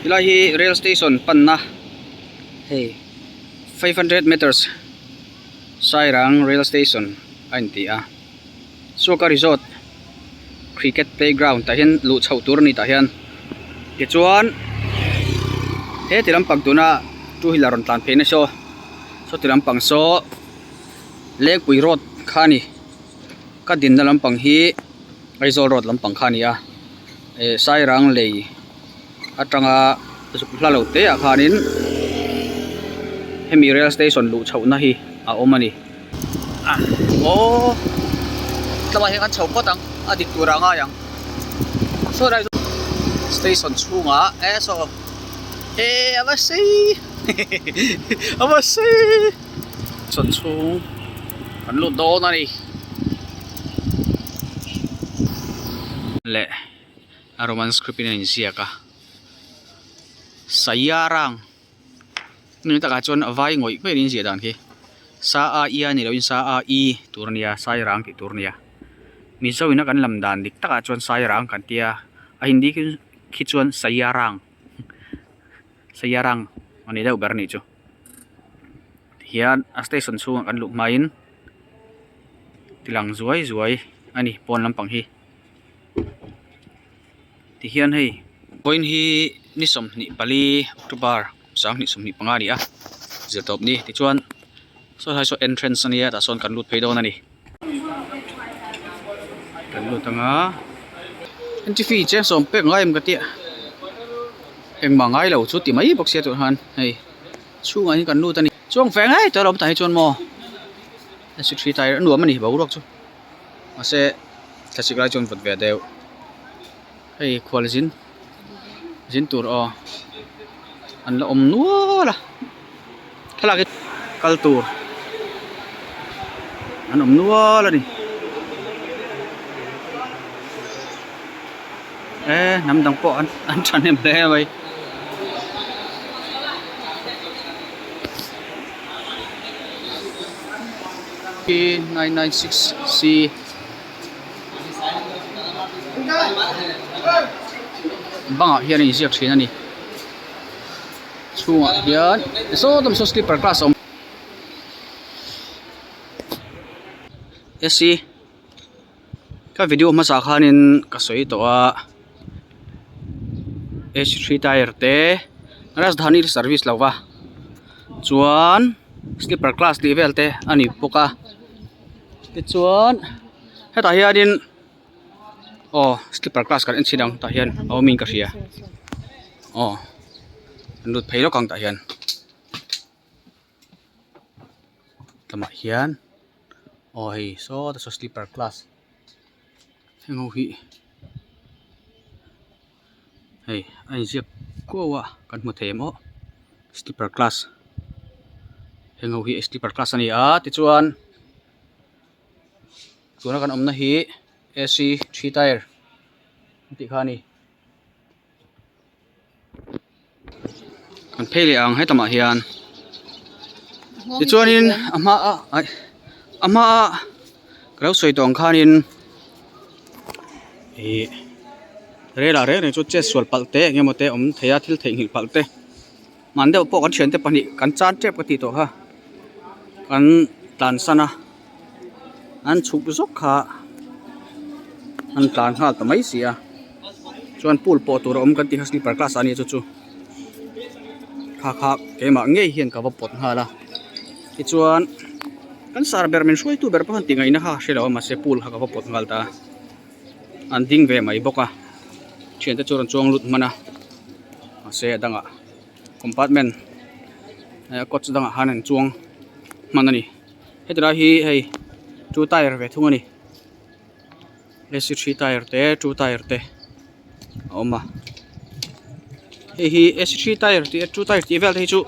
Helai hi rail station panna hei 500 meters Sairang rail station a inti a Suaka resort cricket playground tah hian luh chhoh tur a ni tah hian tichuan he ti lampang tuna two wheeler rawn tlan phei na saw sawti lampang saw Lengpui road kha a ni ka dinna lampang hi Aizawl road lampang kha a ni a eh Sairang lei atanga zuk hla lo te ah khanin hemi rail station luh chhoh na hi a awm a ni aw tlangah hian kan chho phawt ang a dik tur ah a ngai ang saw lai station chhungah e saw e a va sei a va sei station chhung kan lut dawn a ni leh. A roman script in a inziak a Saiyarang ni takah chuan a vai ngawih ngawih an inziah dan khi sa a i a ni loin sa a i tur a nia sairang tih tur a nia mizo ina kan lam dan dik takah chuan sairang kan tia a hindi khi chuan saiyarang saiyarang a ni deuh ber a nih chu tihian a station chhungah kan luh hmain tilang zuai zuai a ni pawn lampang hi. Tihian hei vawiin hi ni 24 October 2025 a ni a zirtawp ni tichuan saw lai saw entrance a nia tah sawn kan lut phei dawn a ni. Kan lut anga entry fee cheng sawm pek ngai em ka tia engmah ngai lo chu ti mai bawk sia tah hian hei chhungah hian kan lut a ni chuang ve ngei tawh alawm tah hi chuan maw a sikri tai a nuam a ni boruak chu. Mahse thlasik lai chuan vawt ve deuh hei khual zin zin tur aw an la awm nual a thlalak hi kal tur an awm nual a ni e hnam dang pawh an thahnem hle mai. 996 C bangah hian a inziak thin a ni chhungah hian saw tam saw sleeper class a awm AC ka video hmasa khanin ka sawi tawh a AC three tier te Rajdhani service lo va chuan sleeper class tih vel te a ni bawk a tichuan hetah hianin aw sleeper class kan en chhin ang tah hian a awmin ka hria aw an lut phei lawk ang tah hian lamah hian aw hei sawtah saw sleeper class heng ho hi hei a inziak kuau a kan hmu thei em aw sleeper class heng ho hi sleeper class a ni a tichuan tuna kan awmna hi A_C three tier an tih kha a ni. Kan phei leh ang hetamah hian tichuanin a hma a aih a hma a ka lo sawi tawh ang khanin ih rel ah reng reng chu chet sual palh te eng emaw te awm thei a thil theihnghilh palh te hman deuh pawh kan thiante pahnih kan chan tep ka tih tawh kha kan tlan san a an chhuk zawk kha an tlan nghal ta mai si a chuan pool pawh tur a awm kan tih kha sleeper class ah a ni chu chu kha kha keimah ngei hian ka va pawt nghal a tichuan kan sar ber min hruaitu ber pawh han tih ngaihna kha hre lo a mahse pool kha ka va pawt nghal ta a an ding ve mai bawk a thiante chu rawn chuang lut hman a mahse a dangah compartment coach dangah khan an chuang hman a ni. Heti lai hi hei two tier ve thung a ni AC three tier te two tier te a awm a hei hi AC three tier tih two tier tih vel te hi chu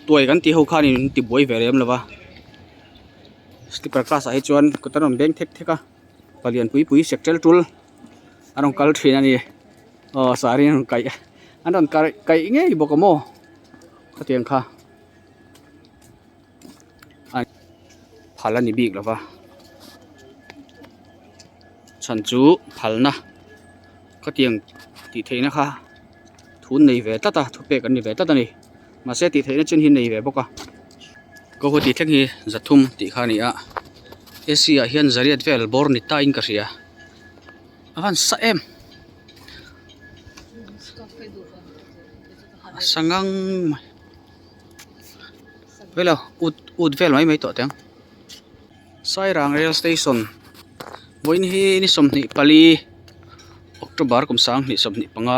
tuai kan tih ho khan in ti buai ve lem lo va sleeper class ah hi chuan kut an rawn beng thek thek a palian pui pui sek tel tul an rawn kal thin a ni aw saree an rawn kaih an rawn kaih ngei bawk a maw khatiang kha. Phal a ni bik lo va chhan chu phalna khatiang tih theihna kha Thu an nei ve tlat a, thupek an ni ve tlat a ni. Mahse tih theihna chin hi an nei ve bawk a. Guwahati thleng hi zathum tih kha a ni a, AC ah hian zariat vel bawr ni ta in ka hria. A van sa em! A sa ngang mai. Velo ut ut vel mai mai tawh teh ang. Sairang rail station vawiin hi ni 24 October kum 2025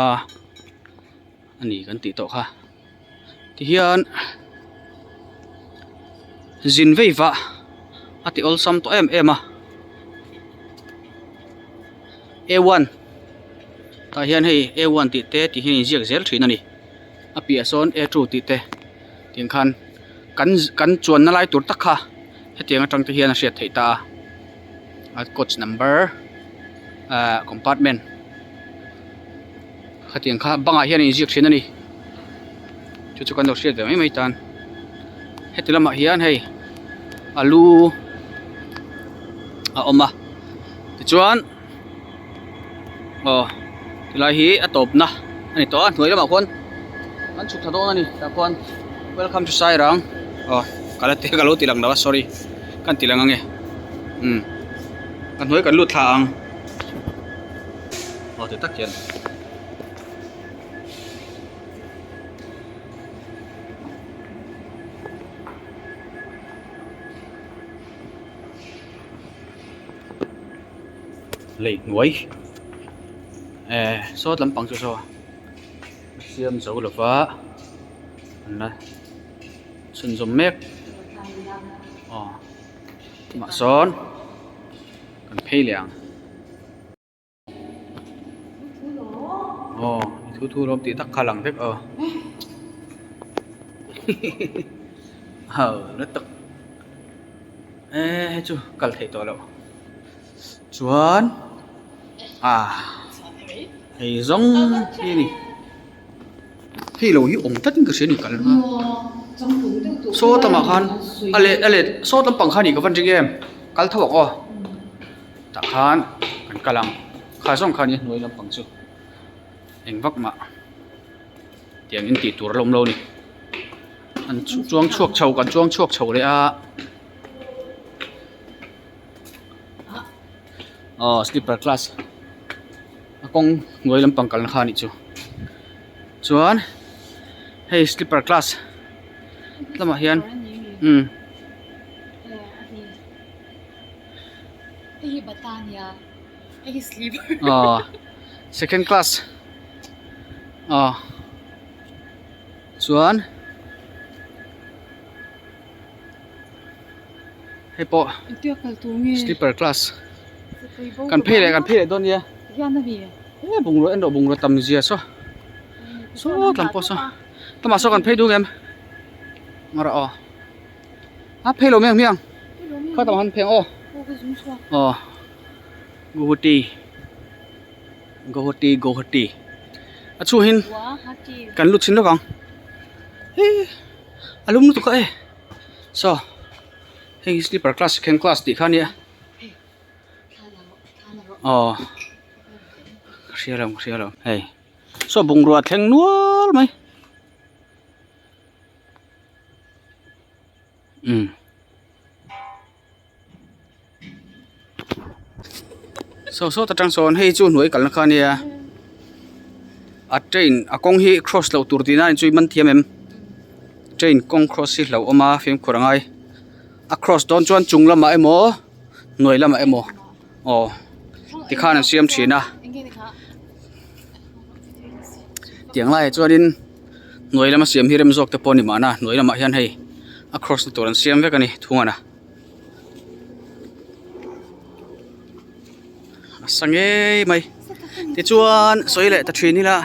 a ni kan tih tawh kha tihian zin vei vah a ti awlsam tawh em em a a one tah hian hei a one tih te ti hian a inziak zel thin a ni a piah sawn a two tih te tiang khan kan kan chuanna lai tur tak kha hetiang atang te hian a hriat theih ta a a coach number ahh compartment khatiang kha bangah hian a inziak thin a ni chu chu kan lo hriat ve mai mai tan heti lamah hian hei alu a awm a tichuan aw tilai hi a tawpna a ni tawh a hnuai lamah khuan an chhuk thla dawn a ni tah khuan welcome to Sairang aw ka la ka lo ti lang lo a sorry ka ti lang ange umm ka hnuai kan lut thla ang aw ti tak hian. Lei hnuai eh sawt lampang chu saw siam zo lova an la chhunzawm mek aw tunah sawn kan phei leh ang aw thu thu lawm tih tak kha a lang vek aw ho na tak eh hei chu kal theih tawh loh. Chuan ah hei zawng hi a ni hei lo hi awm tlat in ka hria a ni kal hma saw lamah khan a leh a leh saw lampang kha a nih ka van ring em kal tho ang aw tah khan kan kal ang kha zawng kha a ni a hnuai lampang chu eng vak mah tiang in tih tur a la awm lo a ni an chuang chhuak chho kan chuang chhuak chho leh a. Aw sleeper class a kawng hnuai lampang kalna kha a nih chu chuan hei sleeper class lamah hian umm aw second class aw chuan. Hei pawh sleeper class kan phei leh kan phei leh dawn nia he bungrua en rawh bungrua tam zia saw saw tlam pawh saw tumah saw kan phei duh em ngaw rawh aw a phei lo mai ang hmiang khaw tam han phei ang aw aw Guwahati Guwahati Guwahati a chhung hian kan lut chhin lawk ang he a lum lutuk a e saw hei hi sleeper class second class tih kha a nia aw ka hria lo ka hria lo hei saw bungrua thleng nual mai umm saw sawt atang sawn hei chu hnuai kalna kha a nia a train a kawng hi cross loh tur tihna a ni chu i man thiam em train kawng cross hi hlauhawm a fimkhur a ngai a cross dawn chuan chung lamah emaw hnuai lamah emaw aw tikhan an siam thin a tiang laiah chuanin hnuai lama siam hi rem zawk te pawh a ni mahna hnuai lamah hian hei a cross na tur an siam vek a ni thungan a. A sa ngei mai tichuan sawi leh ta thin ila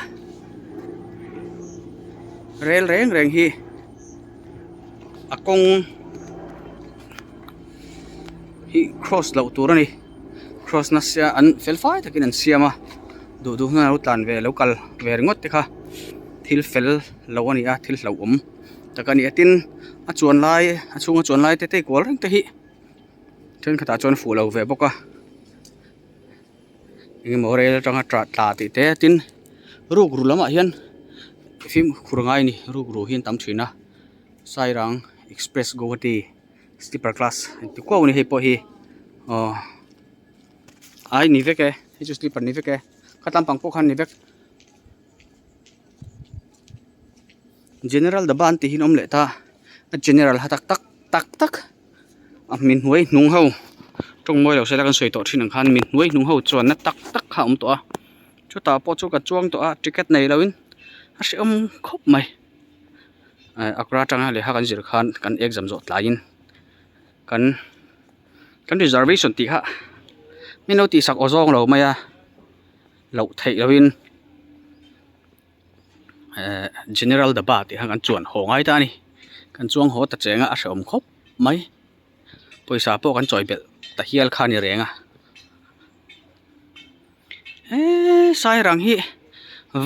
rel reng reng hi a kawng hi cross loh tur a ni cross na sia an fel fai takin an siam a duh duh huna lo tlan ve lo kal ve ringawt te kha thil fel lo a ni a thil hlauhawm. Tak a ni a tin a chuan lai a chhunga chuan lai te te kual reng te hi thenkhatah chuan fuh lo ve bawk a engemaw rel atanga tah tla tih te tin rukru lamah hian Fimkhur ngai a ni rukru hi an tam thin a Sairang Express Guwahati sleeper class an ti kuau a ni hei pawh hi aw ai ni vek e hei chu sleeper ni vek e khatlam pang pawh khan ni vek General daba an tih hi an awm leh ta a general ha tak tak tak tak a mi hnuai hnung ho tawng mawi lo sela kan sawi tawh thin ang khan mi hnuai hnung ho chuan na tak tak kha a awm tawh a chutah pawh chu ka chuang tawh a ticket nei lo in a hrehawm khawp mai eh Agra atanga lehkha kan zir khan kan exam zawh tlaiin kan kan reservation tih kha min lo tihsak aw zawng lo mai a loh theih loh in eh general daba tih kha kan chuan haw ngai ta a ni kan chuang haw ta cheng a a hrehawm khawp mai pawisa pawh kan chawi belh ta hial kha a ni reng a eee sairang hi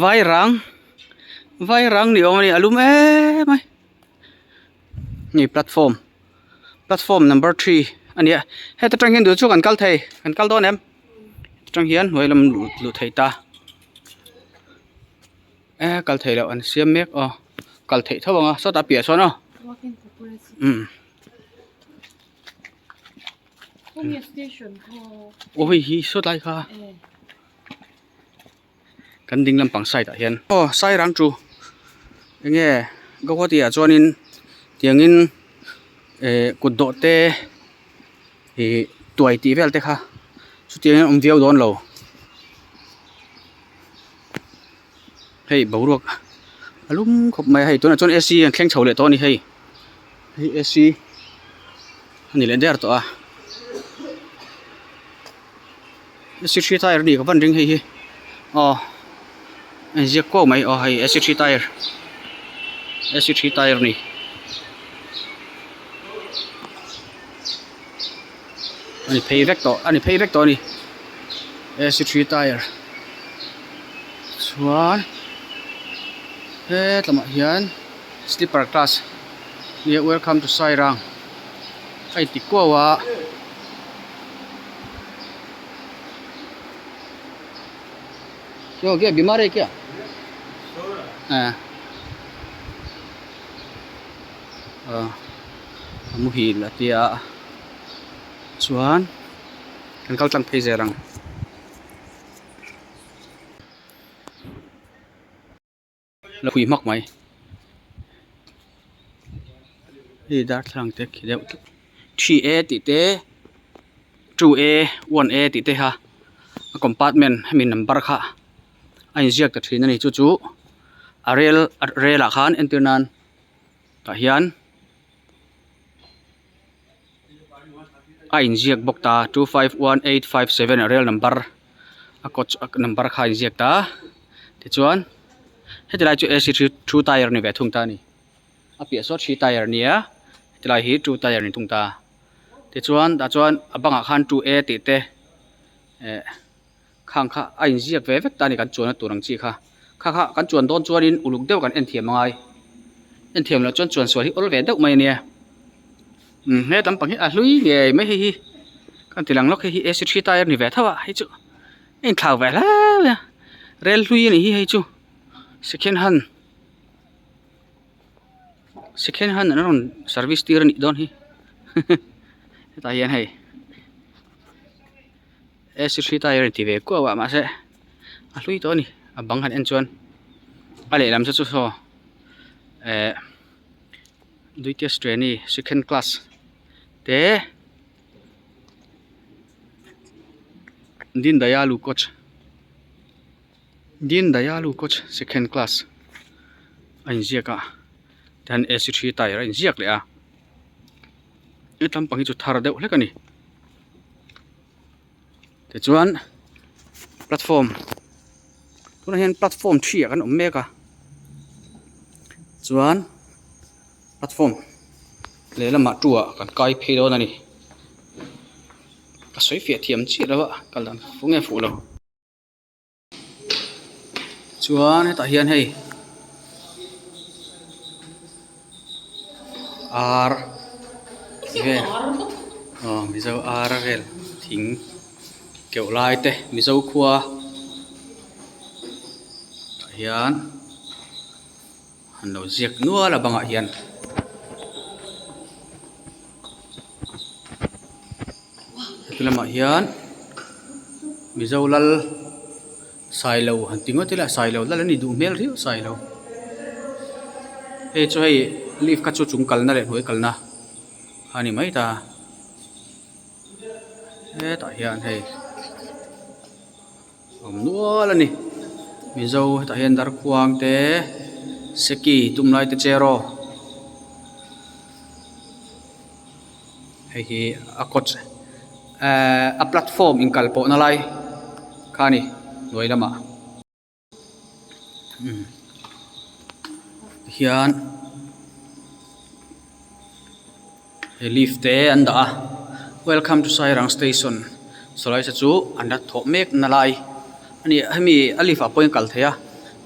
vairang vairang ni awm a ni a lum em mai hei platform platform number three a ni a heta tang hian duh chu kan kal thei kan kal dawn em atang hian hnuai lam luh luh theih ta e kal theih loh an siam mek aw kal theih tho ang a sawtah piah sawn aw umm aw hei hi sawtlai kha kan ding lampang side ah hian aw sairang chu enge Guwahati ah chuanin tiangin eh kut dawh te ih tuai tih vel te kha chutiang in a awm viau dawn lo hei boruak a lum khawp mai a hei tunah chuan A C an thleng chho leh tawh a ni hei hei A C a ni leh der tawh a A C three tyre a nih ka van ring hei hi aw a inziak kuau mai aw hei A C three tyre A C three tyre a ni. A ni phei vek tawh a ni phei vek tawh a ni A C three tyre chuan hetlamah hian sleeper class nia welcome to Sairang a inti kuau a. Kya bimar hai kya? A muhil a tia chuan kan kal tlang phei zel ang. La phui hmak mai hei darthlalang te khi deuh three a tih te two a one a tih te kha a compartment hemi number kha a inziak ta thin a ni chu chu a rel a rel ah khan entir nan tah hian a inziak bawk ta 251857 a rel number a coach number kha a inziak ta tichuan heti lai chu A C three two tier a ni ve thung ta a ni a piah saw three tier a nia heti lai hi two tier a ni thung ta tichuan tah chuan a bangah khan two A tih te eh khang kha a inziak ve vek ta a ni kan chuanna tur ang chi kha kha kha kan chuan dawn chuanin uluk deuh kan en thiam angai en thiam loh chuan chuan sual hi awl ve deuh mai a nia umm he lampang hi a hlui ngei mai hei hi kan ti lang lawk hei hi A C three tyre a ni ve tho a hei chu a inthlau ve hle mai a rel hlui a nih hi hei chu second hand second hand an rawn service tir a nih dawn hi hetah hian hei. A C three tyre a inti ve kuau a mahse a hlui tawh a ni a bang han en chuan a lehlam chu chu saw eh duty streni second class te Din Dayalu coach Din Dayalu coach second class a inziak a tihian A C three tyre a inziak leh a hetlam pang hi chu thar deuh hlek a ni. Tichuan platform tunah hian platform three ah kan awm mek a chuan platform lehlamah two ah kan kai phei dawn a ni ka sawi fiah thiam chiah lo a kal dan fu nge fuh lo chuan hetah hian hei ar vel aw mizo ar vel thing keuh lai te mizo khua tah hian. An lo ziak nual a bangah hian. Heti lamah hian Mizo lal Sailo han ti ngawt ila Sailo lal a ni duh hmel riau Sailo. Hei chu hei lift kha chu chung kalna leh hnuai kalna a ni mai ta. Hetah hian hei. Awm nual a ni mizo hetah hian darkhuang te seki tum lai te cheraw hei hi a kawt ehh a platform inkal pawh na lai kha a ni hnuai lamah umm hian. He lift te an dah a welcome to Sairang station sawlai se chu an la thawh mek na lai a ni hemi a lift ah pawhin a kal thei a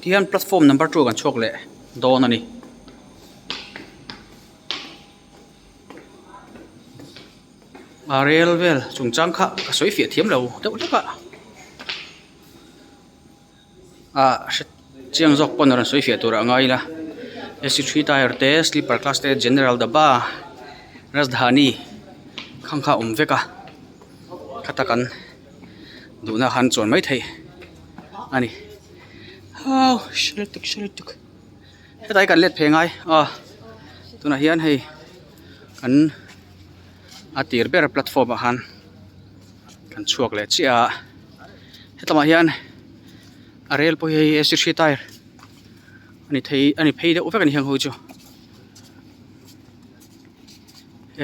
tihian platform number two kan chhuak leh dawn a ni. A rel vel chungchang kha ka sawi fiah thiam lo deuh hlek a. Ah hre chiang zawk pawn a rawn sawi fiah tur ah ngai ila AC three tier te sleeper class te general daba rajdhani khang kha a awm vek a khata kan duhna khan chuan maithei a ni hau hre lutuk hre lutuk hetlai kan let phei ngai aw tunah hian hei kan a tir ber platform ah khan kan chhuak leh chiah a. Hetlangah hian a rel pawh hi hei AC three tier a ni thei a ni phei deuh vek a ni heng ho chu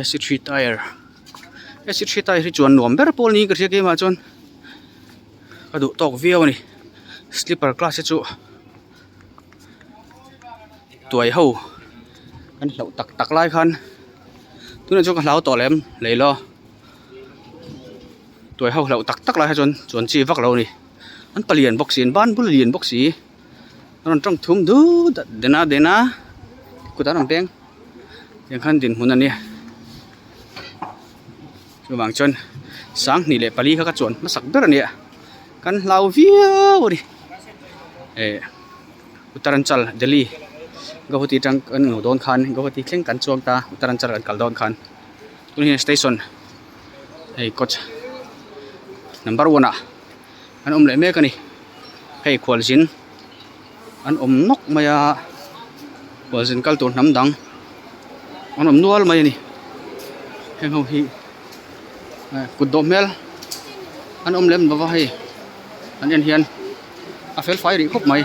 AC three tier AC three tier hi chuan nuam ber pawh niin ka hria keimah chuan ka duh tawk viau a ni sleeper class hi chu tuai ho kan hlauh tak tak lai khan tunah chuan ka hlau tawh lem lei law. Tuai ho hlauh tak tak lai kha chuan chuan chi vak lo a ni an palian bawk si an ban bul lian bawk si an rawn tawng thum dut a dena dena kut an rawn peng tiang khan dinhmun a nia chuvang chuan 24 kha ka chuan hmasak ber a nia kan hlau viau a ni eh Uttaranchal Delhi Guwahati atang kan inlo dawn khan Guwahati thleng kan chuang ta Uttaranchal kan kal dawn khan. Tun hian station hei coach number one ah an awm leh mek a ni hei khualzin an awm nawk mai a khualzin kal tur hnam dang an awm nual mai a ni heng ho hi kut dawh hmel an awm lem lova hei an en hian a fel fai rih khawp mai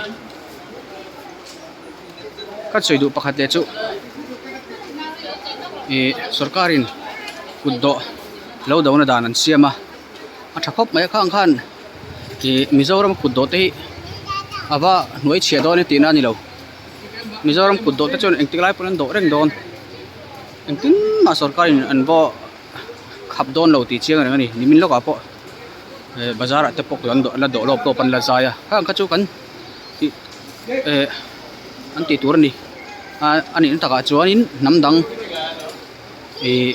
ka sawi duh pakhat leh chu ih sorkar in kut dawh lo do na dan an siam a a tha khawp mai a khang khan ih Mizoram kut dawh te hi a va hnuai chhiah dawn e tihna a ni lo Mizoram kut dawh te chuan engtik lai pawn an dawh reng dawn engtin mah sorkar in an va khap dawn lo tih chiang reng a ni nimin lawkah pawh eh bazar ah te pawh an la dawh lawp lawp an la zai a khang kha chu kan tih eh an tih tur a ni a a nihna takah chuanin hnam dang ih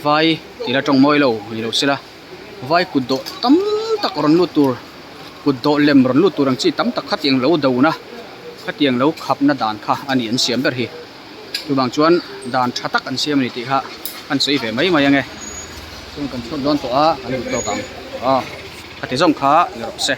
vai tih la tawng mawi lo ni lo sela vai kut dawh tam tak rawn lut tur kut dawh lem rawn lut tur ang chi tam tak khatiang lo do na khatiang lo khapna dan kha a ni an siam ber hi. Chuvang chuan dan tha tak an siam a ni tih kha kan sawi ve mai mai ange. Chuan kan chhuak dawn tawh a, kan duh tawk ang. Aw, khati zawng kha ni rawh se.